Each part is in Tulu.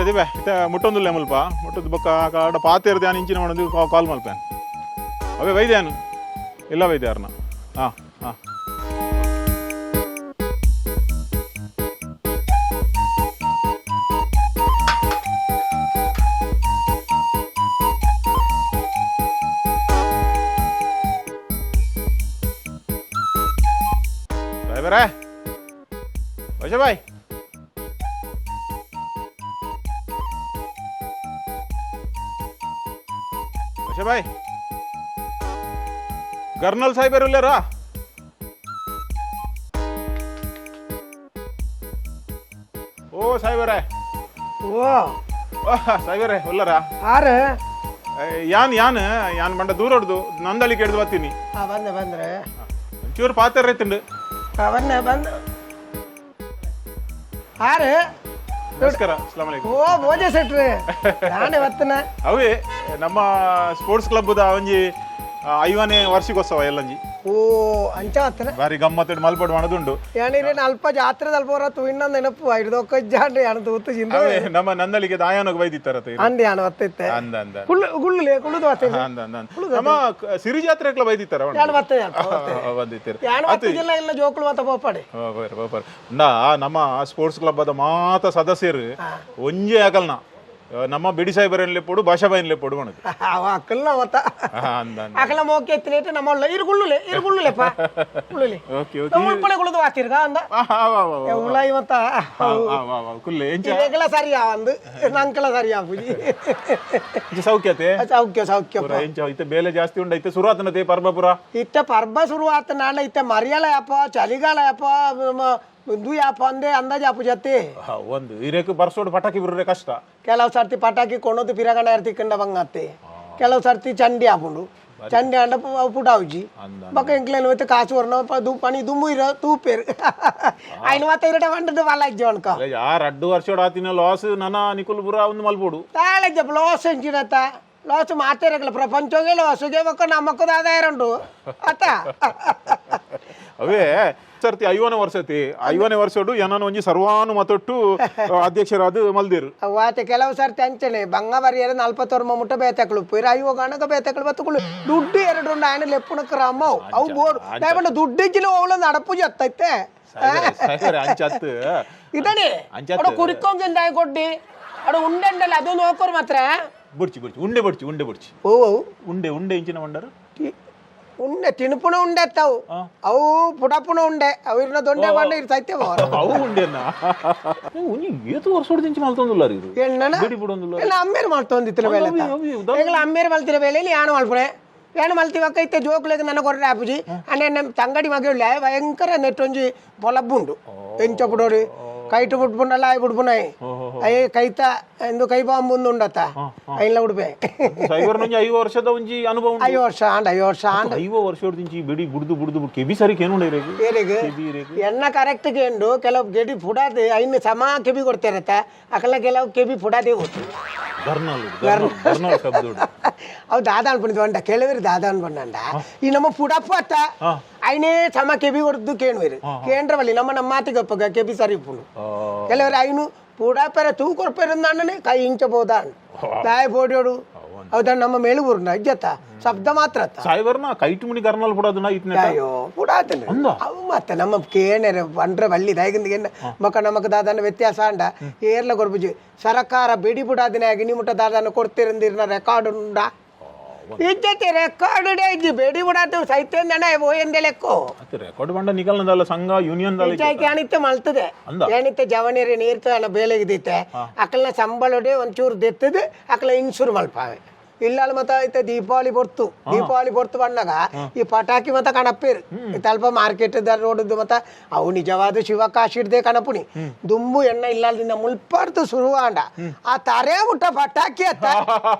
ದಿವೆ ಇತ್ತೆ ಮುಟ್ಟೊಂದುಲ್ಲೆ ಮುಲ್ಪ ಮುಟ್ಟದ ಬೊಕ್ಕ ಕಾಡ ಪಾತೆರ್ದು ಯಾನ್ ಇಂಚಿನ ಮಾಡೊಂದು ಕಾಲ್ ಮಲ್ಪೇನ್. ಅವೇ ವೈದ್ಯಾನು ಇಲ್ಲ ವೈದ್ಯಾರನ. ಹಾಂ ಹಾಂ ಸಾಹೇಬರೇ, ಭಾಯ್ ಭಾಯ್, ಗರ್ನಲ್ ಸಾಹೇಬರು ಉಲ್ಲೇರಾ? ಓ ಸಾಹೇಬರೇ. ಓ. ಸಾಹೇಬರೇ, ಉಲ್ಲರಾ? ಆರು. ಯಾನ್ ಯಾನ್ ಯಾನ್ ಬಂಡ ದೂರ ಹೊಡ್ದು ನಂದಳಿಕೆ ಹಿಡ್ದು ಬರ್ತೀನಿ. ಹಾ, ಬಂದೆ ಬಂದ್ರೆ. ಒಂಚೂರು ಪಾತೆರ ತಿಂಡು. ಹಾ, ಬಂದೆ ಬಂದೆ ಆರು. ನಮಸ್ಕಾರ, ಅಸ್ಲಾಂ ಅಲೈಕುಂ. ಓ ಭೋಜ ಸೆಟ್ರಿ, ನಾನೇ ಬತ್ತನ. ಅವೇ ನಮ್ಮ ಸ್ಪೋರ್ಟ್ಸ್ ಕ್ಲಬ್ದ ಒಂಜಿ 50ನೇ ವಾರ್ಷಿಕೋತ್ಸವ ಎಲ್ಲಂಜಿ. ಓ, ಅಂಚ ಬತ್ತನ. ಬಾರಿ ಗಮ್ಮತ್ತು ಮಲ್ಪಡು ಮಾಡೋದುಂಡು. ಯಾನಿರೆ ಅಲ್ಪ ಜಾತ್ರೆ ಅಲ್ಪ ಹೊರ ತೂಯಿನ ನೆನಪು ಐಡ್ದೊಕ್ಕ ಜಾಂಡ್ರಿ ಯಾನ ತೂತು ಜಿಂದ. ಅವೇ ನಮ್ಮ ನಂದಳಿಗೆ ದಾಯಾನಗ್ ಬೈದಿತ್ತಾರ. ಅಂದೆ ಯಾನ ಬತ್ತಿತ್ತೆ. ಅಂದ ಅಂದ. ಕುಳ್ಳು ಗುಳ್ಳುಲೆ ಕುಳ್ಳುದು ಬತ್ತಿದ್ದೆ. ಅಂದ ಅಂದ ಅಂದ. ನಮ್ಮ ಸಿರಿ ಜಾತ್ರೆಗ್ಲ ಬೈದಿತ್ತಾರ. ಯಾನ ಬತ್ತೆ ಬಂದಿತ್ತೀರ. ಯಾನ ಬತ್ತಿದ್ದಿಲ್ಲ ಇಲ್ಲ ಜೋಕುಳು ಮತ್ತ ಪೋಪಾಡಿ. ಬರ್ ನಾ ನಮ್ಮ ಸ್ಪೋರ್ಟ್ಸ್ ಕ್ಲಬ್ ಅದ ಮಾತ ಸದಸ್ಯರು ಒಂಜೇ ಆಗಲ್ನ ನಮ್ಮ ಬಿಡಿ ಸಾಹೇಬರನ್ ಲೆಪ್ಪೊಡು, ಭಾಷಾಬಾಯಿನ್ ಲೆಪ್ಪೊಡು ಮಣದು. ಅವ ಅಕ್ಕಲ್ನ ಮತ್ತ. ಅಂದ ಅಂದ. ಅಕಲ ಮೋಕೆ ಎತ್ತಿನೇಟು ನಮ್ಮ ಇರು ಗುಳ್ಳುಲೆ ಇರು ಗುಳ್ಳುಲೆಪ್ಪ ಗುಳ್ಳುಲೆ. Okay okay. ನಮ್ಮ ಉಳ್ಪಳೆ ಕುಳ್ಳುದು ವಾತಿರ್ಗ ಅಂದ. ಉಳಾಯಿ ಮತ್ತ. ಕುಲ್ಲೆ ಎಂಚ? ಇರೆಗಳ ಸರಿಯಾ ಅಂದು ನಂಕಲ ಸರಿಯಾ ಪುಜಿ. ಎಂಚ ಸೌಖ್ಯತೆ? ಸೌಖ್ಯ ಸೌಖ್ಯ. ಪುರ ಎಂಚ ಇತ್ತೆ ಬೇಲೆ ಜಾಸ್ತಿ ಉಂಡ ಇತ್ತೆ ಸುರುವಾತನತೆ ಪರ್ಬ ಪುರ? ಇತ್ತ ಪರ್ಬ ಶುರುವಾತ ನಾನ ಇತ್ತ ಮರಿಯಲ ಯಪ್ಪ, ಚಳಿಗಾಲ ಯಪ್ಪ, ಇದು ಯಪ್ಪ ಅಂದೆ ಅಂದಾಜು ಅಪ್ಪು ಜತ್ತಿ. ಒಂದು ಇರೇಕ್ ಬರ್ಸೋಡು ಪಟಾಕಿ ಬಿರ್ರೆ ಕಷ್ಟ. ಕೆಲವು ಸರ್ತಿ ಪಟಾಕಿ ಕೊಣದು ಪಿರಗಣ ತಿಕ್ಕಂಡ ಬಂಗತ್ತೆ, ಕೆಲವು ಸರ್ತಿ ಚಂಡಿ ಆಪುಂಡು, ಚಂಡಿ ಅಂಡ ಪುಟಾವುಜಿ. ಅಂದ. ಬೊಕ್ಕ ಎಂಕ್ಲೇನು ಹೋಯ್ತು ಕಾಸು ವರ್ಣ ಪನಿ ದುಮ್ಮು ಇರೋ ತೂಪೇರು ఆయన ಮಾತ ಇರಟ వండదు వాళ్ళ ಇಜ್ಜೆ ಅನ್ಕೋ. ಆ ರಡ್ಡು ವರ್ಷೋಡು ಆತಿನ ಲಾಸ್ ನನ ನಿಕುಲ್ ಪುರ ಒಂದು ಮಲ್ಪೋಡು. ತಾಳೆಜ್ಜ ಲಾಸ್ ಎಂಚಿನತ್ತ ಲಾಸ್ ಮಾತೇರಗಲ ಪ್ರಪಂಚಗೆ ಲಾಸುಗೆ ಬೊಕ್ಕ ನಮ್ಮಕ್ಕದ ಆದಾಯ ಉಂಟು ಅತ್ತ. ಅವೇ ಸರ್ತಿ 50ನೇ ವರ್ಷತಿ, 50ನೇ ವರ್ಷೋಡು ಏನನ ಒಂಜಿ ಸರ್ವಾನು ಮತೊಟ್ಟು ಅಧ್ಯಕ್ಷರಾದ ಮಲ್ದಿರು. ವಾತೆ ಕೆಲವು ಸರ್ತಿ ಅಂಚನೆ ಬಂಗ ಬರಿಯರ ನಲ್ಪತ್ತೊರ್ಮ ಮುಟ್ಟ ಬೇತಕ್ಳು ಪುರ ಐವ ಗಣಕ ಬೇತಕ್ಳು ಬತ್ತುಕುಳು ದುಡ್ಡು ಎರಡು ಉಂಡು ఆయన ಲೆಪ್ಪುನ ಕ್ರಮ ಅವು ಬೋರ್ಡ್ ದಾಯಪಂಡ ದುಡ್ಡು ಇಜ್ಜಿಲ್ಲ ಅವಳು ನಡಪು ಜತ್ತೈತೆ. ಸಾಹೇಬರೇ, ಅಂಚತ್ತು. ഇതാണ്. ಅಂಚತ್ತು. അവിടെ കുരുക്കൊക്കെ കൊട്ടി അവിടെ ഉണ്ടല്ലോ അത് നോക്കോർ മാത്ര. ಬುಡ್ಚಿ ಬುಡ್ಚಿ ಉಂಡೆ ಬುಡ್ಚಿ ಉಂಡೆ ಬುಡ್ಚಿ. ಓ. ಉಂಡೆ ಉಂಡೆ ಇಂಚಿನ ಮಂಡರು. ಉಂಡೆ ತಿನುಪುಣ ಉಂಡೆ ಅತ್ತವು ಅವು ಪುಡಪುಣ ಉಂಡೆ ಅವು ಇರ್ನ ದೊಂಡೆ ಬಂಡ ಇರ್ ಸೈತ್ಯ. ಅವು ಉಂಡೆನ ಒಂಜಿ ಏತು ವರ್ಷೋಡು ದಿಂಚಿ ಮಲ್ತೊಂದುಲ್ಲಾರ ಇರು. ಎಣ್ಣನ. ಬಿಡಿ ಬಿಡೊಂದುಲ್ಲ. ಎಲ್ಲ ಅಮ್ಮೇರು ಮಲ್ತೊಂದಿತ್ತಿನ ಬೇಲೆ. ಎಂಗಳ ಅಮ್ಮೇರು ಮಲ್ತಿನ ಬೇಲೆ ಯಾನು ಮಲ್ಪುಣೆ ಯಾನು ಮಲ್ತಿವಕ್ಕ ಇತ್ತೆ ಜೋಕುಲೆಗ್ ನನ್ನ ಕೊರ್ರೆ ಆಪುಜಿ ಅಣ್ಣ. ನಮ್ಮ ತಂಗಡಿ ಮಗೆಳ್ಳೆ ಭಯಂಕರ ನೆಟ್ಟೊಂಜಿ ಪೊಲಬ್ಬುಂಡು ಎಂಚ ಪುಡೋಡು ಕೈಟು ಬುಡ್ಪುಂಡಲ್ಲ ಆಯ್ ಬುಡ್ಪುನಾಯ್ ಅಯ್ಯ ಕೈತ ಎಂದು ಕೈ ಬಾಂಬು ಉಂಡತ್ತ ಐನ್ಲ ಉಡುಪೆ. ಸಾಹೇಬರ್ನ ಒಂಜಿ 50 ವರ್ಷದ ಒಂಜಿ ಅನುಭವ ಉಂಡು. 50 ವರ್ಷ ಆಂಡ, 50 ವರ್ಷ ಆಂಡ. 50 ವರ್ಷೋಡು ದಿಂಚಿ ಬಿಡಿ ಬುಡ್ದು ಬುಡ್ದು ಬುಡ್ದು ಕೆಬಿ ಸರಿ ಕೇನುಂಡ ಇರೇಗ್. ಏರಿಗ್? ಕೆಬಿ ಇರೇಗ್. ಎಣ್ಣ ಕರೆಕ್ಟ್ ಕೇಂಡು ಕೆಲವು ಗೆಡಿ ಪುಡಾದು ಐನು ಸಮ ಕೆಬಿ ಕೊಡ್ತಾರತ್ತ ಅಕಲ, ಕೆಲವು ಕೆಬಿ ಪುಡಾದೇ ಗೊತ್ತು. ಗರ್ನಲ್ ಗರ್ನಲ್ ಗರ್ನಲ್ ಶಬ್ದೋಡು. ಅವು ದಾದ ಅನ್ಕೊಂಡಿದ್ವು ಅಂಡ ಕೆಲವರು ದಾದ ಅನ್ಕೊಂಡಂಡ ಈ ನಮ್ಮ ಪುಡಪ್ಪ ಅತ್ತ ಐನೇ ಸಮ ಕೆಬಿ ಕೊಡ್ದು ಕೇಣುವೆರು ಕೇಂದ್ರ ಬಲ್ಲಿ ನಮ್ಮ ನಮ್ಮ ಮಾತಿಗಪ್ಪಗ ಕೆಬಿ ಸರಿ ಇಪ್ಪುಂಡು. ಕೆಲವರು ಐನು ಪುಡಪ್ಪರ ತೂ ಕೊರ್ಪೆರಂದಾಣನೆ ಕೈ ಇಂಚಬೋದ ದಾಯ ಪೋಡ್ಯೋಡು ಹೌದಾ ನಮ್ಮ ಮೇಳುಬೂರ್ನ ಇಜ್ಜತ್ತ ಶಬ್ದ ಮಾತ್ರ ಅತ್ತ. ಸಾಹೇಬರ್ನ ಕೈಟು ಮುನಿ ಗರ್ನಲ್ ಪುಡಾದುನ ಇತ್ನೆಟ. ಅಯ್ಯೋ ಪುಡಾತನ ಅವು ಮತ್ತೆ ನಮ್ಮ ಕೇಣೆರೆ ಬಂಡ್ರೆ ಬಳ್ಳಿ ದಾಯಗಂದ ಏನ ಮಕ್ಕ ನಮಕ್ ದಾದನ ವ್ಯತ್ಯಾಸ ಅಂಡ ಏರ್ಲ ಕೊರ್ಪುಜಿ. ಸರಕಾರ ಬಿಡಿ ಪುಡಾದಿನ ಗಿಣಿ ಮುಟ್ಟ ದಾದನ ಕೊಡ್ತಿರಂದಿರ್ನ ರೆಕಾರ್ಡ್ ಉಂಡ ಇಜ್ಜತಿ ರೆಕಾರ್ಡ್ ಇಜ್ಜಿ ಬೇಡಿ ಬುಡಾತು ಸೈತ್ಯಂದಣ ಓಯಂದೆ ಲೆಕ್ಕೋ. ಅತ್ತೆ ರೆಕಾರ್ಡ್ ಬಂಡ ನಿಕಲ್ನದಲ್ಲ ಸಂಘ ಯೂನಿಯನ್ ದಾಲ. ಪಂಚಾಯ್ತಿ ಅಣಿತ್ತೆ ಮಲ್ತದೆ. ಅಂದ. ಏನಿತ್ತೆ ಜವನಿರಿ ನೀರ್ತ ಬೇಲೆಗಿದ್ದಿತ್ತೆ ಅಕಲ್ನ ಸಂಬಳಡೆ ಒಂಚೂರು ದೆತ್ತದು ಅಕಲ ಇನ್ಸೂರ್ ಮಲ್ಪಾವೆ ಇಲ್ಲಾಳ ಮತ್ತ ಐತೆ. ದೀಪಾವಳಿ ಬೊರ್ತು, ದೀಪಾವಳಿ ಬೊರ್ತು ಬಣ್ಣಗ ಈ ಪಟಾಕಿ ಮತ್ತ ಕಣಪ್ಪೇರು ತಲ್ಪ ಮಾರ್ಕೆಟ್ ರೋಡ್ದು ಮತ್ತ ಅವು ನಿಜವಾದ ಶಿವಕಾಶಿಡ್ದೆ ಕಣಪುಣಿ ದುಂಬು ಎಣ್ಣ ಇಲ್ಲಾಲ್ದಿಂದ ಮುಲ್ಪಾಡ್ದು ಶುರುವಾಂಡ ಆ ತರೆ ಮುಟ್ಟ ಪಟಾಕಿ ಅತ್ತ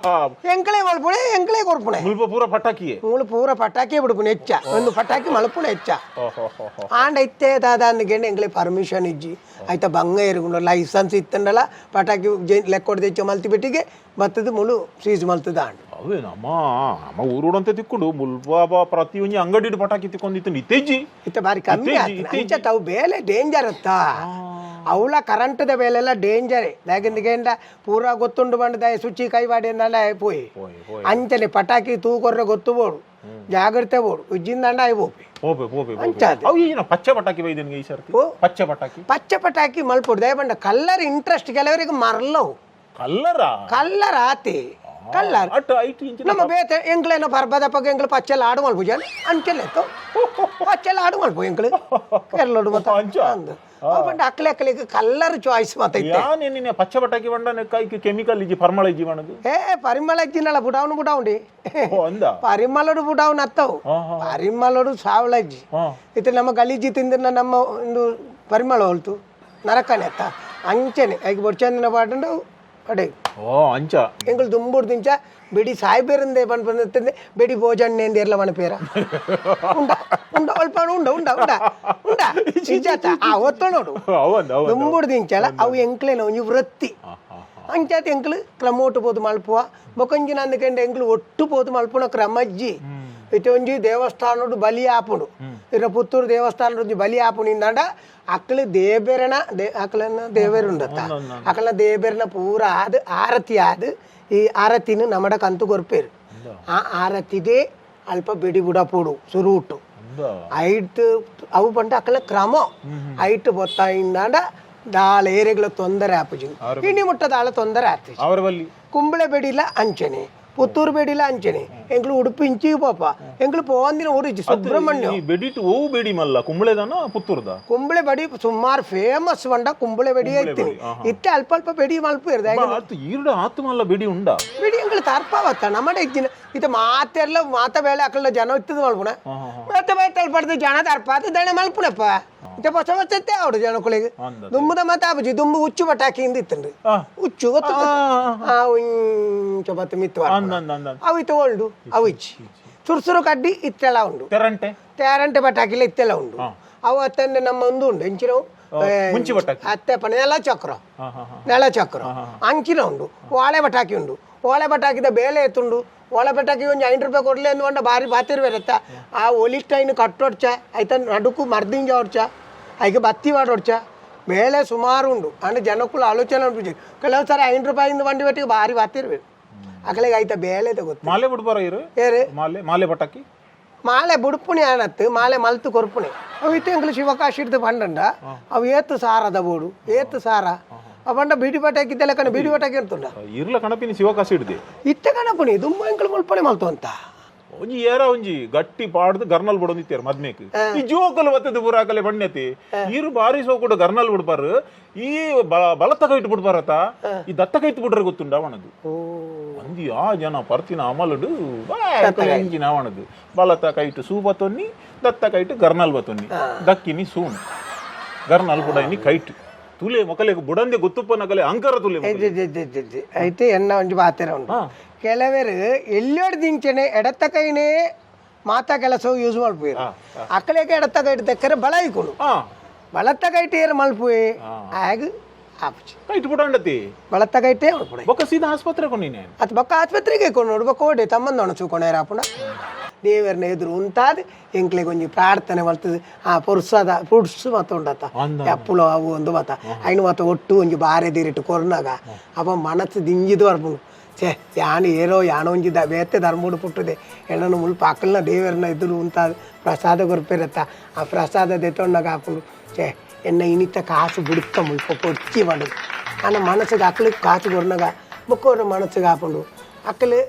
ಎಂಕಳೆ ಮಲ್ಪುಣೆ ಎಂಕಳೆ ಕೊರ್ಪುಣೆ. ಮುಲ್ಪ ಪೂರ ಪಟಾಕಿಯೇ. ಮೂಳು ಪೂರ ಪಟಾಕಿ ಬಿಡ್ಪುಣೆ ಹೆಚ್ಚ ಒಂದು ಪಟಾಕಿ ಮಲ್ಪುಣೆ ಹೆಚ್ಚ. ಆಂಡ ಇತ್ತೆ ದಾದ ಅಂದ್ಕೊಂಡು ಎಂಗ್ಲೆ ಪರ್ಮಿಷನ್ ಇಜ್ಜಿ ಆಯ್ತಾ ಬಂಗ ಇರುಗುಂಡು ಲೈಸೆನ್ಸ್ ಇತ್ತಂಡಲ ಪಟಾಕಿ ಲೆಕ್ಕೊಡ್ದು ಹೆಚ್ಚು ಮಲ್ತಿ ಬಿಟ್ಟಿಗೆ ಬತ್ತದ ಮುಳು ಸೀಸ್ ಮಲ್ತದ ಆಂಡ್. ಅವೇ ನಮ್ಮ ನಮ್ಮ ಊರುಡಂತೆ ತಿಕ್ಕೊಂಡು ಮುಲ್ಪ ಪ್ರತಿಯೊಂಜಿ ಅಂಗಡಿ ಪಟಾಕಿ ತಿಕ್ಕೊಂಡಿತ್ತು ಇತ್ತೆಜ್ಜಿ. ಇತ್ತ ಬಾರಿ ಕಮ್ಮಿ ಇತ್ತೆಜ್ಜಿ, ಆತು. ಇತ್ತೆಜ್ಜಿ. ಅಂಚ ತಾವು ಬೇಲೆ ಡೇಂಜರ್ ಅತ್ತ. ಅವಳ ಕರೆಂಟ್ದ ಬೇಲೆಲ್ಲ ಡೇಂಜರೇ. ದಾಗಿಂದ ಪೂರಾ ಗೊತ್ತುಂಡು ಬಂಡ ದಾಯ ಸುಚ್ಚಿ ಕೈ ವಾಡಿ ಅಂದಾಂಡ ಪೋಯಿ. ಪೋಯಿ ಪೋಯಿ. ಅಂಚನೆ ಪಟಾಕಿ ತೂ ಕೊರ್ರೆ ಗೊತ್ತು ಬೋಡು, ಜಾಗ್ರತೆ ಬೋಡು, ಉಜ್ಜಿಂದಂಡ ಆಯ್ ಪೋಪಿ. ಪೋಪೆ ಪೋಪೆ. ಅಂಚ ಅದು. ಅವು ಈಜಿನ ಪಚ್ಚೆ ಪಟಾಕಿ ಬೈದೆನ್ಗೆ ಈ ಸರ್ತಿ? ಓ. ಪಚ್ಚೆ ಪಟಾಕಿ. ಪಚ್ಚೆ ಪಟಾಕಿ ಮಲ್ಪೊಡು. ದಯ ಬಂಡ ಕಲ್ಲರ್ ಇಂಟ್ರೆಸ್ಟ್ ಕೆಲವರಿಗೆ ಮರ್ಲವು. ಕಲ್ಲರ? ಕಲ್ಲರ್ ಆತಿ ಕಲ್ಲರ್. ಅಟ್ ಐಟ್ ಇಂಚಿನ. ನಮ್ಮ ಬೇತೆ ಎಂಕ್ಲೇನ ಪರ್ಬದಪ್ಪಗೆ ಎಂಕ್ಲು ಪಚ್ಚೆ ಲಾಡು ಮಲ್ಪು ಜನ ಅಂಚೆಲೆತ್ತು ಪಚ್ಚೆ ಲಾಡು ಮಲ್ಪು ಎಂಕ್ಲು ಕೇರಳಡು ಮತ್ತೆ. ಅಂಚ? ಅಂದು ಅವು ಪಂಡ ಅಕ್ಲೆ ಅಕ್ಲೆಗ್ ಕಲ್ಲರ್ ಚಾಯ್ಸ್ ಮತ್ತೆ ಇತ್ತೆ. ಯಾನ್ ನಿನ್ನೆ ಪಚ್ಚೆ ಪಟಾಕಿ ಬಂಡ ಕೈಗೆ ಕೆಮಿಕಲ್ ಇಜ್ಜಿ, ಪರ್ಮಳ ಇಜ್ಜಿ ಬಣ್ಣದು. ಏ, ಪರಿಮಳ ಇಜ್ಜಿನಲ್ಲ, ಬುಡಾವನು ಬುಡಾವುಂಡಿ. ಓ, ಅಂದ. ಪರಿಮಳಡು ಬುಡಾವನ್ ಅತ್ತವು. ಹಾ, ಹಾ. ಪರಿಮಳಡು ಸಾವಳಜ್ಜಿ. ಇತ್ತೆ ನಮ್ಮ ಗಲೀಜಿ ತಿಂದಿನ ನಮ್ಮ ಒಂದು ಪರಿಮಳ ಹೊಲ್ತು ನರಕನೆ ಅತ್ತ. ಅಂಚನೆ ಐಕ್ ಬೊಡ್ಚಂದಿನ ಪಾಟುಂಡು ಅಡೆ. ಓ, ಅಂಚ. ಎಂಕುಲು ದುಂಬುಡು ದಿಂಚ ಬೆಡಿ ಸಾಯ್ಬೇರಂದೆ ಪನ್ಪಂದೆ ಬೆಡಿ ಭೋಜಣ್ಣೆ ಎಂದೇರ್ಲ ಮಣಪೇರ ಉಂಡ ಉಂಡ ಅಲ್ಪ ಉಂಡ ಉಂಡ ಉಂಡ ಉಂಡ ಇಜ್ಜಾತ ಆ ಒತ್ತೊಣೋಡು. ಅವಂದ ಅವಂದ. ದುಂಬುಡು ದಿಂಚಲ ಅವು ಎಂಕ್ಲೇನ ಒಂಜಿ ವೃತ್ತಿ. ಅಂಚಾತ್ ಎಂಕ್ಲು ಕ್ರಮೋಟು ಪೋದು ಮಲ್ಪುವ. ಬೊಕೊಂಜಿನ ಅಂದಕೆಂಡ ಎಂಕ್ಲು ಒಟ್ಟು ಪೋದು ಮಲ್ಪುನ ಕ್ರಮಜ್ಜಿ. ಇತ್ತೆ ಒಂಜಿ ದೇವಸ್ಥಾನಡು ಬಲಿ ಆಪುಂಡು. ಇರ ಪುತ್ತೂರು ದೇವಸ್ಥಾನಡು ಒಂಜಿ ಬಲಿ ಆಪುಂಡು ಇಂದಾಂಡ ಅಕ್ಲು ದೇಬೆರನ they ಅಕ್ಲನ ದೇವೆರುಂಡತ್ತ ಅಕ್ಲನ ದೇಬೆರನ ಪೂರ ಆದ್ ಆರತಿ ಆದ್ ಈ ಆರತಿನ ನಮಡ ಕಂತು ಕೊರ್ಪೇರು. ಆ ಆರತಿದೇ ಅಲ್ಪ ಬೆಡಿ ಬುಡ ಪೋಡು ಸುರುಟು. ಅಂದ. ಐಟ್ ಅವು ಪಂಡ ಅಕ್ಲ ಕ್ರಮ. ಐಟ್ ಬೊತ್ತಾಯಿಂದಾಂಡ ದಾಳ ಏರೆಗಳ ತೊಂದರೆ ಆಪುಜಿ, ಇಣಿ ಮುಟ್ಟ ದಾಳ ತೊಂದರೆ ಆತಿಜಿ. ಅವರ ಬಲ್ಲಿ. ಕುಂಬಳೆ ಬೆಡಿಲ ಅಂಚನೆ, ಪುತ್ತೂರು ಬೆಡಿಲ ಅಂಚನೆ. ಎಂಕ್ಲು ಉಡುಪಿ ಇಂಚಿಗೆ ಪೋಪ, ಎಂಕ್ಲು ಪೋಂದಿನ ಊರಿಜ್ಜಿ ಸುಬ್ರಹ್ಮಣ್ಯ. ಈ ಬೆಡಿಟ್ ಓವು ಬೆಡಿ ಮಲ್ಲ, ಕುಂಬಳೆದಾನ ಪುತ್ತೂರ್ದ? ಕುಂಬಳೆ ಬಡಿ ಸುಮಾರು ಫೇಮಸ್ ಬಂಡ ಕುಂಬಳೆ ಬೆಡಿ ಐತಿನಿ. ಇತ್ತೆ ಅಲ್ಪ ಅಲ್ಪ ಬೆಡಿ ಮಲ್ಪ ಇರ್ದ. ಆತು ಈರ್ಡ ಆತು ಮಲ್ಲ ಬೆಡಿ ಉಂಡ. ಬೆಡಿ ಎಂಕ್ಲು ತರ್ಪಾವತ್ತ ನಮ್ಮಡೆ ಇಜ್ಜಿನ. ಇತ್ತೆ ಮಾತೆಲ್ಲ ಮಾತ ಬೇಳೆ ಅಕ್ಕಳ ಜನ ಇತ್ತದ ಮಲ್ಪುಣ. ಬೇತೆ ಬೇತೆ ಅಲ್ಪಡ್ದು ಜನ ತರ್ಪಾತ ದಣ ಮಲ್ಪುಣಪ್ಪ. ಇತ್ತೆ ಹೊಸ ಹೊಸತ್ತೆ ಅವಡು ಜನಕುಳಿಗೆ. ಅಂದ. ದುಂಬುದ ಮಾತ ಆಪುಜಿ. ದುಂಬು ಉಚ್ಚು ಪಟಾಕಿ ಇಂದ ಇತ್ತುಂಡು. ಉಚ್ಚು ಗೊತ್ತು? ಆ ಒಂಚ ಬತ್ತು ಮಿತ್ತು. ಅಂದ ಅಂದ ಅಂದ. ಅವು ಇತ್ತು ಉಂಡು, ಅವು ಇಚ್ಚಿ ಸುರು ಸುರು ಕಡ್ಡಿ ಇತ್ತೆಲ್ಲ ಉಂಡು. ತೆರಂಟೆ. ತೇರಂಟೆ ಪಟಾಕಿಲ ಇತ್ತೆಲ್ಲ ಉಂಡು. ಅವು ಅತ್ತಂದೆ ನಮ್ಮ ಒಂದು ಉಂಡು ಎಂಚಿನವು. ಮುಂಚಿ ಪಟಾಕಿ. ಅತ್ತೆ ಪಣ ನೆಲ ಚಕ್ರ. ಹಾ ಹಾ ಹಾ ನೆಲ ಚಕ್ರ ಅಂಚಿನ ಉಂಡು, ಓಳೆ ಪಟಾಕಿ ಉಂಡು. ಓಳೆ ಪಟಾಕಿದ ಬೇಲೆ ಎತ್ತುಂಡು. ಓಳೆ ಪಟಾಕಿ ಒಂದು 5 ರೂಪಾಯಿ ಕೊಡ್ಲಿ ಅಂದ್ಕೊಂಡ ಬಾರಿ ಬಾತಿರ್ಬೇರತ್ತ. ಆ ಒಲಿಟೈನ್ ಕಟ್ಟೊಡ್ಚ ಐತ ನಡುಕು ಮರ್ದಿಂಜ ಹೊಡ್ಚ ಐಕೆ ಬತ್ತಿ ಮಾಡೋಡ್ಚ ಬೇಳೆ ಸುಮಾರು ಉಂಡು. ಅಂದ್ರೆ ಜನಕ್ಕೂ ಆಲೋಚನೆ ಉಂಟು. ಕೆಲವು ಸಾರಿ 5 ರೂಪಾಯಿಂದ ಬಂಡಿ ಬಟ್ಟಿಗೆ ಬಾರಿ ಬಾತಿರ್ಬೇಕು ಅಕಲಿಗೆ ಐತ ಬೇಲೆ ಗೊತ್ತು. ಮಾಲೆ ಬಿಡ್ಬಾರ ಇರು. ಏರು? ಮಾಲೆ, ಮಾಲೆ ಪಟಾಕಿ. ಮಾಲೆ ಬುಡ್ಪುಣಿ ಆನತ್ತು ಮಾಲೆ ಮಲ್ತು ಕೊರ್ಪುಣಿ. ಅವು ಇತ್ತು ಎಂಕ್ಲು ಶಿವಕಾಶಿ ಹಿಡ್ದು ಪಂಡಂಡ ಅವು ಏತು ಸಾರದ ಬೋಡು ಏತು ಸಾರ ಅವು ಪಂಡ ಬೀಡಿ ಪಟಾಕಿ ಇದ್ದಲ್ಲ ಕಣ, ಬೀಡಿ ಪಟಾಕಿ ಇರ್ತುಂಡ. ಇರ್ಲ ಕಣಪಿನಿ ಶಿವಕಾಶಿ ಹಿಡ್ದೆ. ಇತ್ತೆ ಕಣಪುಣಿ ದುಂಬ ಎಂಕ್ಲು ಮುಲ್ಪಣಿ ಮಲ್ತು ಅಂತ. ಒಂಜಿ ಏರ ಒಂಜಿ ಗಟ್ಟಿ ಪಾಡ್ದು ಗರ್ನಲ್ ಬುಡೊಂದಿತ್ತೇರು ಮದ್ಮೇಕ್. ಈ ಜೋಕುಲು ಬತ್ತದ ಪೂರ ಅಕಲೆ ಬಣ್ಣತಿ ಈರು ಬಾರಿ ಸೋಕುಡು ಗರ್ನಲ್ ಬಿಡ್ಬಾರು. ಈ ಬಲತ್ತ ಕೈಟ್ ಬಿಡ್ಬಾರತ, ಈ ದತ್ತ ಕೈಟ್ ಬಿಡ್ರೆ ಗೊತ್ತುಂಡ ಅವನದು. ಒಂದಿ ಆ ಜನ ಪರ್ತಿನ ಅಮಲುಡು ಇಂಜಿನ ಅವನದು ಬಲತ್ತ ಕೈಟ್ ಸೂ ಬತ್ತೊನ್ನಿ, ದತ್ತ ಕೈಟ್ ಗರ್ನಲ್ ಬತ್ತೊನ್ನಿ. ದಕ್ಕಿನಿ ಸೂನ್ ಗರ್ನಲ್ ಬುಡೈನಿ ಕೈಟ್ ತುಲೆ ಮೊಕಲೆಗ್ ಬುಡಂದೆ ಗೊತ್ತುಪ್ಪನಕಲೆ ಅಂಕರ ತುಲೆ ಮೊಕಲೆ. అయితే ಎನ್ನ ಒಂಜಿ ಪಾತೆರ ಉಂಡು. ಕೆಲವರು ಎಲ್ಲೋಡು ದಿಂಚನೆ ಎಡತ್ತ ಕೈನೇ ಮಾತಾ ಕೆಲಸ ಯೂಸ್ ಮಲ್ಪುವೆರ್. ಅಕ್ಕಲೆಗೆ ಎಡತ್ತ ಕೈಟ್ ದಕ್ಕರೆ ಬಲ ಇಕ್ಕುಂಡು. ಬಲತ್ತ ಕೈಟ್ ಏರ್ ಮಲ್ಪುವೆ ಆಗ ಆಪುಜಿ. ಕೈಟ್ ಬುಡಂಡತಿ. ಬಲತ್ತ ಕೈಟೇ ಮಲ್ಪುಡೆ. ಬೊಕ್ಕ ಸೀದಾ ಆಸ್ಪತ್ರೆ ಕೊಂಡಿನಿ. ಅತ್ ಬೊಕ್ಕ ಆಸ್ಪತ್ರೆಗೆ ಕೊಂಡು ಬೊಕ್ಕ ಓಡೆ ತಮ್ಮಂದೊಣ ಚೂಕೊಣೇರ ಆಪುಂಡ. ದೇವರನ್ನ ಎದುರು ಉಂತಾದ್ ಎಂಕ್ಲೆಗ್ ಒಂಜಿ ಪ್ರಾರ್ಥನೆ ಮಲ್ತದು ಆ ಪುರ್ಸದ ಫ್ರೂಟ್ಸ್ ಮತ್ತ ಉಂಡತ್ತ. ಅಂದ. ಅಪ್ಪುಲು ಅವು ಒಂದು ಮತ್ತ ಐನು ಮತ್ತ ಒಟ್ಟು ಒಂಜಿ ಬಾರೆ ದೀರಿಟ್ಟು ಕೊರ್ನಾಗ ಅಪ್ಪ ಮನಸ್ಸು ದಿಂಜಿದು ಬರ್ಪುಂಡು. ಛೇ, ಯಾನ್ ಏರೋ ಯಾನೋ ಒಂಜಿ the ಬೇತೆ ಧರ್ಮಡು ಪುಟ್ಟುದೆ ಎಣ್ಣನು ಮುಲ್ಪ ಅಕ್ಕಲ್ನ ದೇವರನ್ನ ಎದುರು ಉಂತಾದ್ ಪ್ರಸಾದ ಕೊರ್ಪೆರತ್ತ. ಆ ಪ್ರಸಾದ ದೆತೊಂಡಾಗ ಆಪುಂಡು, ಛೇ ಎನ್ನ ಇನಿತ ಕಾಸು ಬುಡುಕ ಮುಲ್ಪ ಪೊರ್ಚಿ ಪಂಡುದು. ಆನ ಮನಸ್ಸಿಗೆ ಅಕ್ಲಿಗೆ ಕಾಸು ಕೊರ್ನಾಗ ಬೊಕ್ಕ ಮನಸ್ಸಿಗೆ ಆಪುಂಡು. ಅಕ್ಕಲು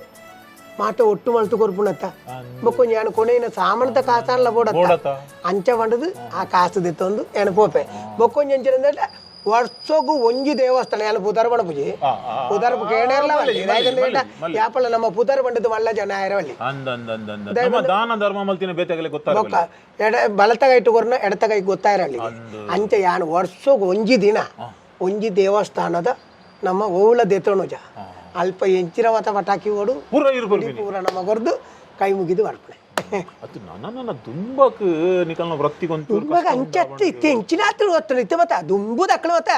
ಮಾತ ಒಟ್ಟು ಮಲ್ತು ಕೊರ್ಪುಣತ್ತ. ಬೊಕ್ಕ ಒಂಜಿ ಯಾನ್ ಕೊನೆಯಿನ ಸಾಮಾನ್ದ ಕಾಸಾನ್ಲ ಬೋಡತ್ತ. ಬೋಡತ್ತ. ಅಂಚ ಪಂಡುದು ಆ ಕಾಸು ದೆತ್ತೊಂದು ಯಾನ್ ಪೋಪೆ. ಬೊಕ್ಕ ಒಂಜಿ ಎಂಚಿನ ವರ್ಷಕ್ಕೂ ಒಂಜಿ ದೇವಸ್ಥಾನ ಯಾನ್ ಪುದರ್ ಪಣಪುಜಿ. ಆ, ಆ, ಪುದರ್ ಕೇಣೇರ್ಲ ಮಲ್ಲಿ, ವಲ್ಲಿ. ದಾಯೆಗಂದ್ರೆ ಮಲ್ಲಿ, ಮಲ್ಲಿ. ಯಾಪಲ ನಮ್ಮ ಪುದರ್ ಪಂಡದು ಮಲ್ಲ ಜನ ಆಯರವಲ್ಲಿ. ಅಂದ ಅಂದ ಅಂದ ಅಂದ. ನಮ್ಮ ದಾನ ಧರ್ಮ ಮಲ್ತಿನ ಬೇತೆಗಲೆ ಬೊಕ್ಕ ಗೊತ್ತಾಗಲ್ಲ. ಎಡ ಬಲತ ಕೈಟ್ ಕೊರ್ನ ಎಡತ ಕೈ ಗೊತ್ತಾಯಿರಲಿ. ಅಂಚ ಯಾನ್ ವರ್ಷಕ್ಕೂ ಒಂಜಿ ದಿನ ಒಂಜಿ ದೇವಸ್ಥಾನದ ನಮ್ಮ ಓವುಲ ದೆತೊಣುಜ ಅಲ್ಪ ಎಂಚಿನ ಮತ ಪಟಾಕಿ ಓಡು ಪೂರ ಇರು. ಪೂರ ನಮ್ಮ ಕೊರ್ದು ಕೈ ಮುಗಿದು ಬರ್ಪಣೆ. ಅದು ನನ್ನ ನನ್ನ ದುಂಬಕ್ ನಿಕಲ್ನ ವೃತ್ತಿಗೊಂದು. ದುಂಬಗ ಅಂಚತ್ತು ಇತ್ತೆ ಎಂಚಿನಾತ್ರ ಗೊತ್ತುಂಡು. ಇತ್ತೆ ಮತ್ತ ದುಂಬುದ ಅಕ್ಳು ಮತ್ತ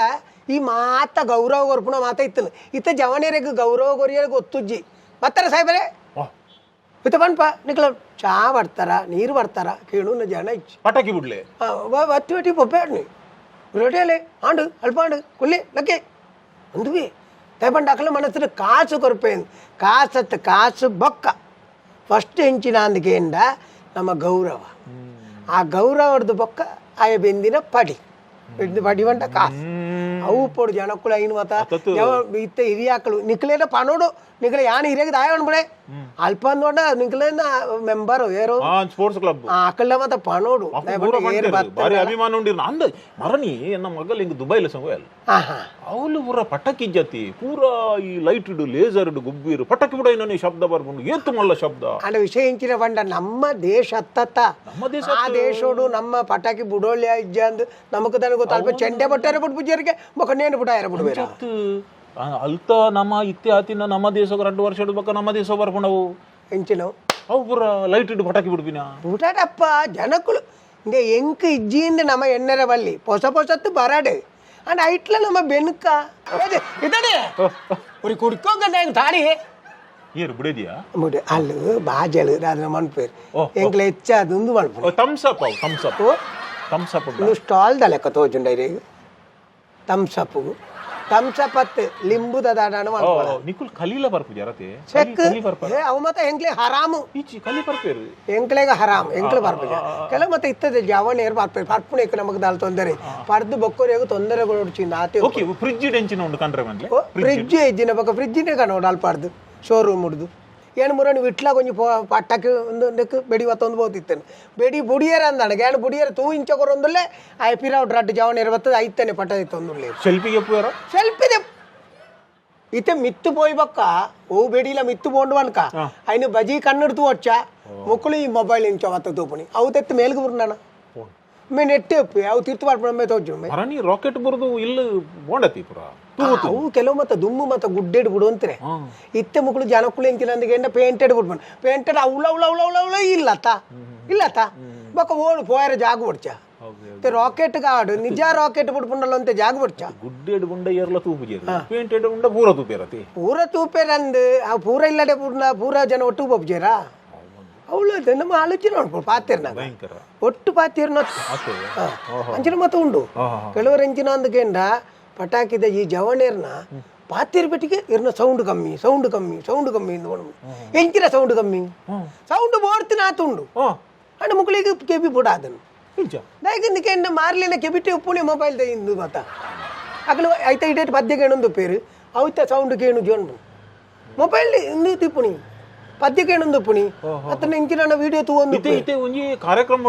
ಈ ಮಾತ ಗೌರವ ಕೊರ್ಪುಣ ಮಾತ ಇತ್ತನು. ಇತ್ತ ಜವನಿಯರಿಗೆ ಗೌರವ ಕೊರಿಯರಿಗೆ ಗೊತ್ತುಜ್ಜಿ ಮತ್ತರ ಸಾಹೇಬರೇ. ಇತ್ತ ಪನ್ಪ ನಿಕ್ಲ ಚಾ ಬರ್ತಾರ ನೀರು ಬರ್ತಾರ ಕೇಳು ಜನ ಇಚ್ಚಿ ಪಟಾಕಿ ಬಿಡ್ಲೆ ಒತ್ತಿ ಒತ್ತಿ ಪೊಪ್ಪೆ ರೋಟಿಯಲ್ಲಿ ಆಂಡು ಅಲ್ಪಾಂಡು ಕುಲ್ಲಿ ಲಕ್ಕೆ ಒಂದುವೆ ತೈಪಂಡು ಅಕಲ ಮನಸ್ಸಿನ ಕಾಸು ಕೊರಪೇನು ಕಾಸತ್ತು ಕಾಸು ಬೊಕ್ಕ ಫಸ್ಟ್ ಹೆಂಚಿನ ಅಂದಕೇಂಡ ನಮ್ಮ ಗೌರವ ಆ ಗೌರವದ ಬೊಕ್ಕ ಆಯ ಬೆಂದಿನ ಪಡಿ ಬೆಂದು ಪಡಿ ಬಂಟ ಕಾಸು ಅವು ಪೋಡು ಜನಕ್ಕಳು ಐನು ಮತ ಅತ್ತತ್ತು. ಇತ್ತ ಹಿರಿಯಾಕಳು ನಿಕ್ಲೇನ ಪನೋಡು ನಿಕ್ಲೆ ಯಾನ್ ಹಿರಿಯಾಗ ದಾಯ ಅನ್ಬಿಡೆ ಅಲ್ಪ ಅಂದ್ಕೊಂಡ ನಿಕ್ಲೇನ ಮೆಂಬರ್ ಏರೋ ಸ್ಪೋರ್ಟ್ಸ್ ಕ್ಲಬ್ ಆಕಳ ಮತ ಪನೋಡು ಪೂರ ಪಂಡೇರು. ಬಾರಿ ಅಭಿಮಾನ ಉಂಡಿರ್ ಅಂದ ಮರನಿ ನಮ್ಮ ಮಗಲ್ ಹಿಂಗ ದುಬೈಲ ಸಂಗ ಅಲ್ಲ ಆಹಾ ಅವಳು ಪೂರ ಪಟಾಕಿ ಜತಿ ಪೂರ ಈ ಲೈಟ್ ಇಡು ಲೇಸರ್ ಇಡು ಗುಬ್ಬಿರು ಪಟಾಕಿ ಬಿಡ ಇನ್ನೊಂದು ಶಬ್ದ ಬರ್ಬಂಡು ಏತು ಮಲ್ಲ ಶಬ್ದ ಅಂಡ ವಿಷಯ ಇಂಚಿನ ಪಂಡ ನಮ್ಮ ದೇಶ ಅತ್ತತ್ತ ನಮ್ಮ ದೇಶ ಆ ದೇಶೋಡು ನಮ್ಮ ಪಟಾಕಿ ಬುಡೋಳ್ಯ ಇಜ್ಜ ಅಂದ್ ನಮಕ್ ತನಗೆ ಗೊತ್ತ ಅಲ್ಪ ಚೆಂಡೆ ಬಟ್ಟಾರೆ ಬಿಟ್ಟು ಪೂಜಾರಿಗೆ ಮೊಕ ನೇನು ಬುಡಾಯರ ಬಿಡುವೇರ ಅತ್ತು, ಅಲ್ತ ನಮ್ಮ ಇತ್ತೆ ಆತಿನ ನಮ್ಮ ದೇಶಕ್ಕೆ 2 ವರ್ಷ ಇಡ್ಬೇಕ ನಮ್ಮ ದೇಶ ಬರ್ಕೊಂಡವು ಎಂಚಿನ ಅವು ಪೂರ ಲೈಟ್ ಇಡು ಪಟಾಕಿ ಬಿಡ್ಬಿನ ಬುಡಾಡಪ್ಪ ಜನಕ್ಕಳು ಇಂದ ಎಂಕ್ ಇಜ್ಜಿಯಿಂದ ನಮ್ಮ ಎಣ್ಣೆರ ಬಲ್ಲಿ ಹೊಸ ಹೊಸತ್ತು ಬರಾಡು ಅಂಡ್ ಐಟ್ಲ ನಮ್ಮ ಬೆನ್ಕ ಇದಡೆ ஒரு குடிக்கோங்க தாடி ಏರು ಬಿಡದಿಯಾ ಮುಡಿ ಅಲ್ಲು ಬಾಜಲು ಅದನ್ನ ಮನ್ಪೇರು ಎಂಕ್ಲ ಹೆಚ್ಚಾದ ಮಲ್ಪು ಥಮ್ಸ್ ಅಪ್ ಅವು thumbs up thumbs up ಇನ್ನು ಸ್ಟಾಲ್ the ಲೆಕ್ಕ ತೋಜುಂಡ Thums up Thums up ಅತ್ತು ಲಿಂಬುದ ದಾಡಾಣ ಮಲ್ಪೊಳ ನಿಕುಲ್ ಕಲೀಲ ಬರ್ಪು ಜರತೆ ಚೆಕ್ ಕಲಿ ಬರ್ಪ ಏ ಅವು ಮತ್ತೆ ಎಂಕ್ಲೆ ಹರಾಮು ಈಚಿ ಕಲಿ ಬರ್ಪೇರು ಎಂಕ್ಲೆಗ ಹರಾಮ್ ಎಂಕ್ಲೆ ಬರ್ಪುಜ ಕೆಲವು ಮತ್ತೆ ಇತ್ತದೆ ಜಾವ ನೇರು ಬರ್ಪೇರು ಪರ್ಪುಣೆಕ್ ನಮಗ್ ದಾಲ್ ತೊಂದರೆ ಪರ್ದು ಬೊಕ್ಕೋರಿಯಾಗ ತೊಂದರೆಗಳು ಉಡ್ಚಿಂದ ಆತೆ ಓಕೆ ಫ್ರಿಜ್ ಎಂಚಿನ ಉಂಡು ಕಂಡ್ರೆ ಮನ್ಲೆ ಫ್ರಿಜ್ ಇಜ್ಜಿನ ಬೊಕ್ಕ ಫ್ರಿಜ್ಜಿನೇ ಕಣೋಡು ಅಲ್ಪಾರ್ದು ಶೋರೂಮ್ ಉಡ್ದು ಏನು ಮುರಣಿ ವಿಟ್ಲ ಕೊಂಚ ಪೋ ಪಟ್ಟಕ್ಕೆ ಒಂದು ನೆಕ್ ಬೆಡಿ ಒತ್ತೊಂದು ಬೋತಿತ್ತೇನೆ ಬೆಡಿ ಬುಡಿಯರ ಅಂದಾಣ ಗ್ಯಾಣ ಬುಡಿಯರ ತೂ ಇಂಚ ಕೊರೊಂದುಲ್ಲೆ ಆ ಪಿರಾವ್ ರಡ್ಡು ಜಾವಣ ಇರಬತ್ತದ ಐತನೆ ಪಟ್ಟ ಇತ್ತೊಂದುಲ್ಲೆ ಸೆಲ್ಫಿಗೆ ಎಪ್ಪುವೆರ ಸೆಲ್ಫಿದೆ ಇತ್ತೆ ಮಿತ್ತು ಪೋಯ್ ಬಕ್ಕ ಓ ಬೆಡಿಲ ಮಿತ್ತು ಪೋಂಡು ಅನ್ಕ ಐನು ಬಜಿ ಕಣ್ಣಿಡ್ತು వచ్చ ಮುಕ್ಕಳು ಈ ಮೊಬೈಲ್ ಇಂಚ ಒತ್ತ ತೂಪುಣಿ ಅವು ತೆತ್ತು ಮೇಲ್ಗೆ ಬುರ್ನಾನ ಮೇ ನೆಟ್ಟೆ ಒಪ್ಪಿ ಅವು ತೀರ್ತು ಪಾಡ್ಪುಣ ಮೇ ತೋಜು ಮೇ ಮರಣಿ ರಾಕೆಟ್ ಬರುದು ಇಲ್ಲಿ ಬೋಂಡತಿ ಪುರ ಅವು ಕೆಲವು ಮತ್ತೆ ದುಮ್ಮು ಮತ್ತೆ ಗುಡ್ಡೆಡ್ ಬಿಡು ಅಂತಾರೆ ಇತ್ತೆ ಮುಕ್ಕಳು ಜನಕ್ಕಳು ಎಂಚಿನ ಪೇಂಟೆಡ್ ಬಿಡ್ಬಂಡು ಪೇಂಟೆಡ್ ಅವಳ ಅವಳ ಅವಳ ಅವಳ ಅವಳ ಇಲ್ಲತ್ತ ಇಲ್ಲತ್ತ ಬೊಕ್ಕ ಓಡು ಪೋಯರ ಜಾಗ ಬಿಡ್ಚ ರಾಕೆಟ್ ಗಾಡು ನಿಜ ರಾಕೆಟ್ ಬಿಡ್ಪುಂಡಲ್ಲ ಅಂತ ಜಾಗ ಬಿಡ್ಚ ಗುಡ್ಡೆಡ್ ಗುಂಡ ಏರ್ಲ ತೂಪುಜೇರು ಪೇಂಟೆಡ್ ಉಂಡ ಪೂರ ತೂಪೇರತಿ ಪೂರ ತೂಪೇರಂದು ಆ ಪೂರ ಇಲ್ಲಡೆ ಪೂರ್ಣ ಪೂರ ಜನ ಒಟ್ಟು ಪೋಪುಜೇರಾ ಅವಳು ನಮ್ಮ ಆಲೋಚನೆ ಉಂಟು ಪಾತಿರ್ ನಾಗ ಭಯಂಕರ ಒಟ್ಟು ಪಾತಿರ್ನ ಅತ್ತೆ ಅಂಚಿನ ಮತ ಉಂಡು ಕೆಲವರು ಎಂಚಿನ ಅಂದಕೇಂಡ ಪಟಾಕಿದ ಈ ಜವಣೇರ್ನ ಪಾತಿರ್ ಪೆಟ್ಟಿಗೆ ಇರ್ನ ಸೌಂಡ್ ಕಮ್ಮಿ ಸೌಂಡ್ ಕಮ್ಮಿ ಸೌಂಡ್ ಕಮ್ಮಿ ಇಂದು ಎಂಚಿನ ಸೌಂಡ್ ಕಮ್ಮಿ ಸೌಂಡ್ ಬೋಡ್ತಿನ ಆತುಂಡು ಅಂಡ್ ಮುಕ್ಕಳಿಗೆ ಕೆಬಿ ಬುಡ ಅದನ್ನು ಇಂಚ ದಾಯಕಿಂದಕ್ಕೆ ಮಾರ್ಲಿನ ಕೆಬಿಟಿ ಉಪ್ಪುಣಿ ಮೊಬೈಲ್ the ಇಂದು ಮತ ಅಗಲು ಐತ ಇಡೇಟ್ ಪದ್ಯ ಕೇಣೊಂದು ಪೇರು ಅವತ್ತ ಸೌಂಡ್ ಕೇಣು ಜೋನ್ ಮೊಬೈಲ್ ಇಂದು ತಿಪ್ಪುಣಿ ಪದ್ಯ ಕೇಣೊಂದು ಪುಣಿ ಅತ್ತನ ಇಂಚಿನ ವಿಡಿಯೋ ತೂವೊಂದು ಇತ್ತೆ ಇತ್ತೆ ಒಂಜಿ ಕಾರ್ಯಕ್ರಮ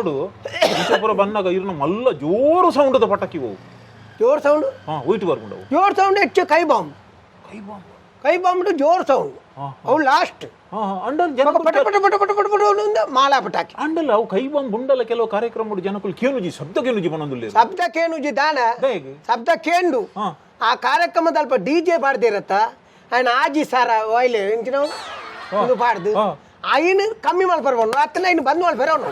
ಇಂಚ ಪೂರ ಬಂದಾಗ ಇರ್ನ ಮಲ್ಲ ಜೋರು ಸೌಂಡ್ the ಪಟಾಕಿ ಹೋವು ಜೋರ್ ಸೌಂಡ್ ಹಾ ಒಯ್ಟ್ ಬರ್ಕೊಂಡವು ಜೋರ್ ಸೌಂಡ್ ಹೆಚ್ಚು ಕೈ ಬಾಂಬ್ ಕೈ ಬಾಂಬ್ ಕೈ ಬಾಂಬ್ ಜೋರ್ ಸೌಂಡ್ ಅವು ಲಾಸ್ಟ್ ಹಾ ಹಾ ಅಂಡಲ್ ಜನ ಪಟ ಪಟ ಪಟ ಪಟ ಪಟ ಪಟ ಒಂದು ಮಾಲಾ ಪಟಾಕಿ ಅಂಡಲ್ ಅವು ಕೈ ಬಾಂಬ್ ಉಂಡಲ್ಲ ಕೆಲವು ಕಾರ್ಯಕ್ರಮ ಜನಕ್ಕಳು ಕೇನುಜಿ ಶಬ್ದ ಕೇನುಜಿ ಬನ್ನೊಂದುಲ್ಲೇರು ಶಬ್ದ ಕೇಣುಜಿ ದಾನ ಹೇಗೆ ಶಬ್ದ ಕೇಂಡು ಹಾ. ಆ ಕಾರ್ಯಕ್ರಮದ ಅಲ್ಪ ಡಿ ಜೆ ಪಾಡ್ದಿರತ್ತ ఆయన ಆಜಿ ಸಾರ ಆಯ್ಲೆ ಎಂಚಿನ ಇದು ಪಾಡ್ದು ಐನು ಕಮ್ಮಿ ಮಲ್ಪರ ಬನ್ನು ಅತ್ತನ ಐನು ಬಂದ್ ಮಲ್ಪರ ಅವನು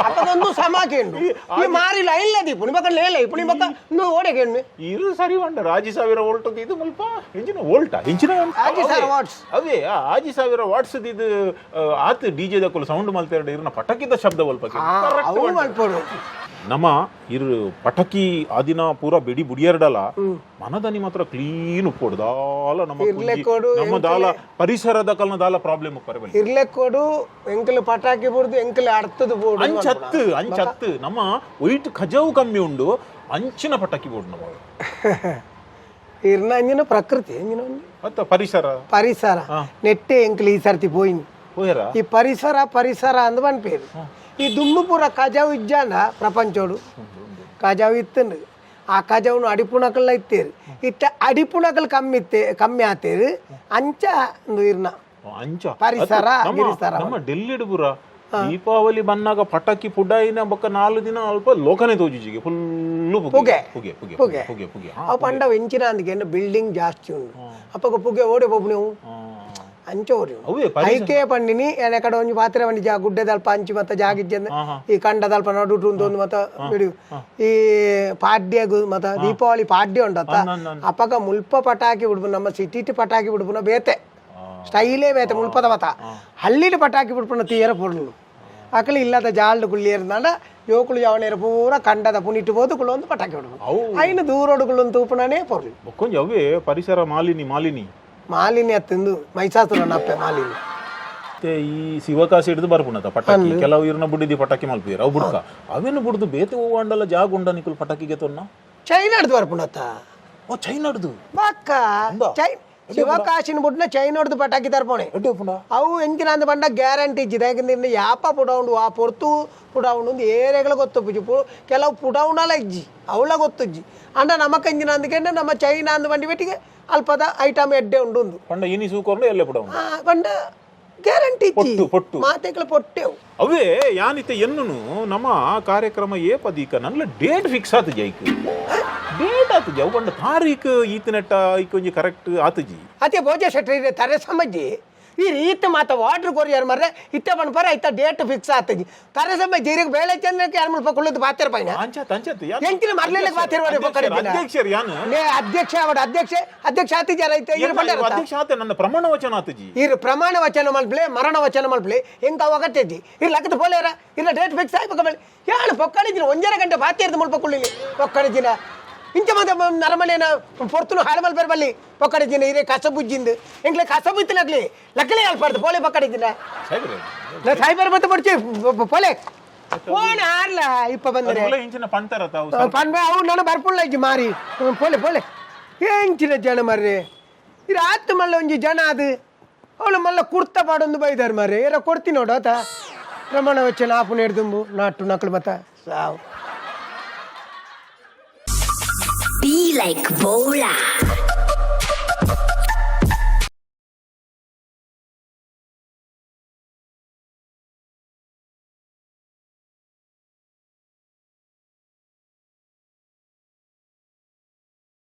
ಅಪ್ಪದೊಂದು ಸಮ ಕೇಂಡು ಈ ಮಾರಿಲ್ಲ ಇಲ್ಲ ದೀಪು ನಿಮ್ಮ ಲೇಲ ಇಪ್ಪು ನಿಮ್ಮ ನೀವು ಓಡೆ ಕೇಂಡು ಇರು ಸರಿ ಬಂಡ ರಾಜಿ ಸಾವಿರ ವೋಲ್ಟ್ ಇದು ಮುಲ್ಪ ಇಂಚಿನ ವೋಲ್ಟ ಇಂಚಿನ ಆಜಿ ಸಾವಿರ ವಾಟ್ಸ್. ಅವೇ ಆ ಆಜಿ ಸಾವಿರ ವಾಟ್ಸ್ ಇದು ಆತ ಡಿಜೆ ದಕ್ಕಲು ಸೌಂಡ್ ಮಲ್ತೆರಡು ಇರ್ನ ಪಟಕಿದ ಶಬ್ದ ಒಲ್ಪ ಅವು ಮಲ್ಪಡು ನಮ್ಮ ಇರು ಪಟಕಿ ಆ ದಿನ ಪೂರ ಬೆಡಿ ಬುಡಿಯರ್ಡಲ ಮನದನಿ ಮಾತ್ರ ಕ್ಲೀನ್ ಉಪ್ಪೋಡು ದಾಲ ನಮ್ಮ ಕುಂಜಿ, ಇರ್ಲೆಕ್ಕೋಡು, ನಮ್ಮ ದಾಲ ಪರಿಸರದ ಕಲ್ನ ದಾಲ ಪ್ರಾಬ್ಲಮ್ ಉಪ್ಪರೆ ಇರ್ಲೆಕ್ಕೋಡು ಎಂಕಲು ಪಟಾಕಿ ಬುಡ್ದು ಎಂಕಲು ಅಡ್ತದು ಬೋಡು ಅಂಚತ್ತು ಅಂಚತ್ತು ನಮ್ಮ ವೈಟ್ ಖಜಾವು ಕಮ್ಮಿ ಉಂಡು ಅಂಚಿನ ಪಟಾಕಿ ಬೋಡು ನಮ್ಮ ಇರ್ನ ಅಂಜಿನ ಪ್ರಕೃತಿ ಅಂಜಿನ ಒಂಜಿ ಅತ್ತ ಪರಿಸರ ಪರಿಸರ ನೆಟ್ಟೆ ಎಂಕಲು ಈ ಸರ್ತಿ ಪೋಯಿನಿ ಹೋಯರ ಈ ಪರಿಸರ ಪರಿಸರ ಅಂದ್ ಪನ್ಪೇರು ಈ ದುಮ್ಮು ಪೂರ ಕಜಾವು ಇಜ್ಜಾಂಡ ಪ್ರಪಂಚೋಡು ಕಜಾವು ಇತ್ತಂಡು ಆ ಕಜಾವುನು ಅಡಿಪುಣಕಲ್ಲ ಇತ್ತೇರು ಇತ್ತ ಅಡಿಪುಣಕಲ್ ಕಮ್ಮಿ ಇತ್ತೆ ಕಮ್ಮಿ ಆತೇರು ಅಂಚ ಒಂದು ಇರ್ನ ಅಂಚ ಪರಿಸರ, ಅದು ನಮ್ಮ- ಗಿರಿಸರ. ನಮ್ಮ ಡೆಲ್ಲಿಡ್ ಪೂರ ದೀಪಾವಳಿ ಬನ್ನಾಗ ಪಟಾಕಿ ಪುಡಾಯಿನ ಬೊಕ್ಕ 4 ದಿನ ಅಲ್ಪ ಲೋಕನೇ ತೋಜಿಜಿಗೆ ಫುಲ್ಲು ಪುಗೆ. ಪುಗೆ ಪುಗೆ ಪುಗೆ. ಪುಗೆ ಪುಗೆ ಅವು ಪಂಡ ಎಂಚಿನ ಅಂದಕ್ಕೆ ಬಿಲ್ಡಿಂಗ್ ಜಾಸ್ತಿ ಉಂಡು ಅಪ್ಪಗ ಪುಗೆ ಓಡೆ ಪೋಪು ನೀವು ಅಂಚ ಓಡಿ ಅವೇ ಪರಿಸರ ಐಕೆ ಪಂಡಿನಿ ಎನೆ ಕಡೆ ಒಂಜಿ ಪಾತ್ರೆ ಬಂಡಿ ಜಾ ಗುಡ್ಡೆದಲ್ಪ ಅಂಚಿ ಮತ್ತ ಜಾಗಿಜ್ಜಂದ ಈ ಕಂಡದಲ್ಪ ನಡುಟು ಒಂದು ಒಂದು ಮತ್ತ ಬಿಡು ಈ ಪಾಡ್ಯಗು ಮತ್ತ ದೀಪಾವಳಿ ಪಾಡ್ಯ ಉಂಡತ್ತ ಅಪ್ಪಗ ಮುಲ್ಪ ಪಟಾಕಿ ಬಿಡ್ಬು ನಮ್ಮ ಸಿಟಿಟಿ ಪಟಾಕಿ ಬಿಡ್ಬುನ ಬೇತೆ. ಸ್ಟೈಲೇ ಬೇತೆ ಮುಲ್ಪದ ಮತ. ಹಳ್ಳಿಡ್ ಪಟಾಕಿ ಬುಡ್ಪುನ ತೀರ ಪೊರ್ಲು. ಅಕಲು ಇಲ್ಲದ ಜಾಲ್ಡ್ ಕುಲ್ಲಿಯರ್ದಾಂಡ ಜೋಕುಲು ಜವಣೇರು ಪೂರ ಕಂಡದ ಪುನಿಟ್ಟು ಪೋದು ಕುಳ್ಳೊಂದು ಪಟಾಕಿ ಬಿಡ್ಪುನ. ಅವು ಐನ ದೂರೋಡುಗುಳ್ಳೊಂದು ತೂಪುನನೇ ಪೊರ್ಲು. ಬೊಕ್ಕೊಂಜಿ ಅವೇ ಪರಿಸರ ಮಾಲಿನಿ ಮಾಲಿನಿ. ಮಾಲಿನ್ಯ ತಿಂದು ಮೈಸಾಸುರ ನಪ್ಪೆ ಮಾಲಿನ್ಯ. ಮತ್ತೆ ಈ ಶಿವಕಾಶಿ ಹಿಡಿದು ಬರ್ಪುಣತ ಪಟಾಕಿ ಕೆಲವು ಇರ್ನ ಬುಡಿದಿ ಪಟಾಕಿ ಮಲ್ಪಿಯರ್ ಅವು ಬುಡ್ಕ ಅವೇನು ಬುಡ್ದು ಬೇತೆ ಹೂವು ಅಂಡಲ ಜಾಗ ಉಂಡ ನಿಕುಲ್ ಪಟಾಕಿಗೆ ತೊನ್ನ? ಚೈನಾಡ್ದು ಬರ್ಪುಣತ್ತ. ಓ, ಚೈನಾಡ್ದು? ಬಕ್ಕ ಚೈ ಶಿವಕಾಶಿನ ಬುಡ್ನ ಚೈನಾಡ್ದು ಪಟಾಕಿ ತರ್ಪೋಣೆ. ಎಡ್ಡೆ ಉಪ್ಪುಂಡ? ಅವು ಎಂಚಿನ ಅಂದ ಪಂಡ ಗ್ಯಾರಂಟಿ ಇಜ್ಜಿ. ಯಾಕಂದ್ರೆ ಯಾಪ ಪುಡೌಂಡು, ಆ ಪೊರ್ತು ಪುಡೌಂಡು ಒಂದು ಏರಿಯಾಗಳ ಗೊತ್ತುಪ್ಪುಜಿ. ಕೆಲವು ಪುಡೌಂಡಲ ಇಜ್ಜಿ, ಅವಳ ಗೊತ್ತುಜ್ಜಿ. ಅಂಡ ನಮಕ್ ಎಂಚಿನ ಅಂದಕೆಂಡ ನಮ್ಮ ಚೈನಾ ಅಂದ ಬಂಡಿ ಬೆಟ್ಟಿಗೆ ಅಲ್ಪದ ಐಟಮ್ ಎಡ್ಡೆ ಉಂಡು ಉಂದು. ಪಂಡ ಇನಿ ಸೂಕೊರ್ಂಡ ಎಲ್ಲೆ ಪುಡೌಂಡು. ಆ, ಪಂಡ ಗ್ಯಾರಂಟಿ ಇಜ್ಜಿ. ಪೊಟ್ಟು, ಪೊಟ್ಟು. ಮಾತೆಗಳ ಪೊಟ್ಟೆವು. ಅವೇ ಯಾನಿತೆ ಎನ್ನುನು ನಮ್ಮ ಕಾರ್ಯಕ್ರಮ ಏ ಪದೀಕ ನನ್ಲ ಡೇಟ್ ಫಿಕ್ಸ್ ಆತಜಿ. ಐಕ್ ಡೇಟ್ ಆತಜಿ. ಅವು ಪಂಡ ತಾರೀಕ್ ಈತನೆಟ್ಟ ಐಕ್ ಒಂಜಿ ಕರೆಕ್ಟ್ ಆತಜಿ. ಅದೇ ಭೋಜ ಶೆಟ್ಟಿ ಇದೆ ತರೆ ಸಮಜ್ಜಿ. ಈ ರೀತಿ ಮಾತ ವಾಟ್ರ್ ಕೊರಿಯರ್ ಮರ್ರೆ ಇತ್ತೆ ಪನ್ಪರ ಐತ ಡೇಟ್ ಫಿಕ್ಸ್ ಆತಜಿ. ತರೆ ಸಮಜ್ಜಿ ಇರಿಗೆ ಬೇಳೆ ಚಂದ್ರಕ್ಕೆ ಯಾರು ಮುಲ್ಪ ಕುಳ್ಳದು ಪಾತೆರ ಪೈನ. ಅಂಚಾತ್ ಅಂಚಾತ್. ಎಂಚಿನ ಮರ್ಲೆಲೆಗ್ ಪಾತೆರುವರೆ ಬೊಕ್ಕಡೆ ದಿನ. ಅಧ್ಯಕ್ಷರು ಯಾನ್. ನೇ ಅಧ್ಯಕ್ಷ ಅವಡ ಅಧ್ಯಕ್ಷ ಅಧ್ಯಕ್ಷ ಆತಿಜಾರ ಐತೆ ಇರು ಪಂಡರ. ಅಧ್ಯಕ್ಷ ಆತೆ, ನನ್ನ ಪ್ರಮಾಣ ವಚನ ಆತಜಿ. ಇರು ಪ್ರಮಾಣ ವಚನ ಮಲ್ಪ್ಲೆ, ಮರಣ ವಚನ ಮಲ್ಪ್ಲೆ. ಎಂಕ ಅಗತ್ಯಜಿ. ಇರು ಲಕ್ಕದ ಪೋಲೇರ ಇರ ಡೇಟ್ ಫಿಕ್ಸ್ ಆಯ್ಬೇಕು. ಮೇಲೆ ಯಾಳು ಪೊಕ್ಕಡಿಜಿನ ಒಂಜರ ಗಂಟೆ ಪಾತೇರ್ದು ಮುಲ್ಪ ಕುಳ್ಳಿಲಿ ಪೊಕ್ಕಡಿಜಿನ. ಇಂಚ ಮತ್ತೆ ನರಮನೇನ ಪೊರ್ತುನು ಹಾಳು ಮಲ್ಪೇರ್ ಬಲ್ಲಿ ಪೊಕ್ಕಡಿಜಿನ. ಇರೇ ಕಸ ಬುಜ್ಜಿಂದು ಎಂಕ್ಲೆ ಕಸ ಬುತ್ತಿನಗ್ಲಿ ಲಕ್ಕಲೆ ಅಲ್ಪಾರ್ದು ಪೋಲೆ ಪೊಕ್ಕಡಿಜಿನ. ಸಾಯ್ಬ್ರೆ. ನಾ ಸಾಯ್ಬಾರ್ ಮತ್ತೆ ಪಡ್ಚಿ ಪೋಲೆ ಓಣ ಆರ್ಲ ಇಪ್ಪ ಬಂದರೆ. ಅದುಲ ಇಂಚಿನ ಪಂತರ ತಾವು. ಪನ್ಬೆ ಅವು ನಾನು ಬರ್ಪುಳ್ಳ ಇಜ್ಜಿ ಮಾರಿ. ಪೋಲೆ ಪೋಲೆ. ಎಂಚಿನ ಜನ ಮರ್ರೆ ಇದು. ಆತು ಮಲ್ಲ ಒಂಜಿ ಜನ ಅದು ಅವಳು ಮಲ್ಲ ಕುರ್ತ ಪಾಡೊಂದು ಬೈದಾರ ಮಾರ್ರೆ. ಏರ ಕೊಡ್ತೀನಿ ನೋಡು ಆತ ಪ್ರಮಾಣ ವಚನ ಆಪು ನೇಡ್ದುಂಬು ನಾಟು ನಕಲು ಮತ್ತ ಸಾವು. Be like Bola.